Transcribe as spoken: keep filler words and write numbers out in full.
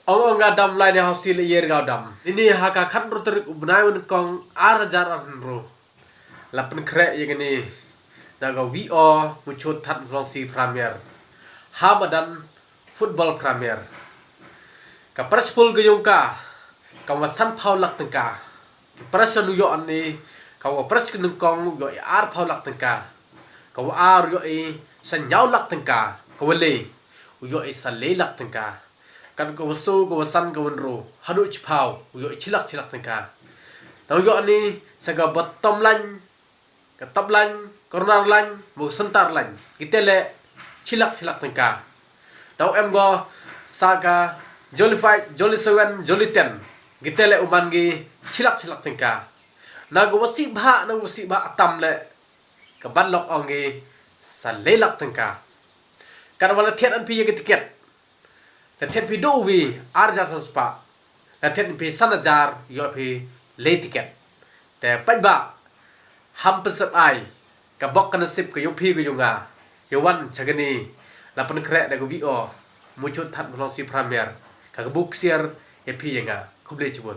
Ong ong ka dam lai ni hausi le yer ka dam. Ini ha ka khatynru tarik u bnai wa nyngkong ar hajar arphaw hynru. La pynkhreh ya kani da ka V O Muchut Thadmuthlong C Premier. Ha madan Football Premier. Ka prize pool ka yong ka, ka wa sanphaw lak tyngka. Ka prize nu yoh ni, ka wa prize ka nyngkong u yoh i arphaw lak tyngka. Ka wa ar u yoh i sanyaw lak tyngka. Ka wa le u yoh i sa le lak tyngka. Kat ka wa so, ka wa san, ka wa ynru, hadooh chiphaw u yoh i chilak chilak tyngka. Na u yoh ni sa ka bottom line, ka top line, corner line, mo ka centre line. Kite le chilak chilak tyngka. Na u em ko sa ka jolly five, jolly seven, jolly ten. Kite le u man ki chilak chilak tyngka. Na ka wa sih bha, na ka wa sih bha atam le ka ban lok ong ki sa le lak tyngka. Kat wa la thied an phi ya ka ticket. La thied phi du wi ar hajar san spah. La thied phi san hajar yoh phi le ticket. Te pait ba ham pynsep ai ka bok ka nasib ka yong phi ka yong nga. Ya wan cha kani la pynkhreh da ka V O Muchut Thadmuthlong C Premier. Ka ka buk siar ya phi ya nga. Khublei chibun.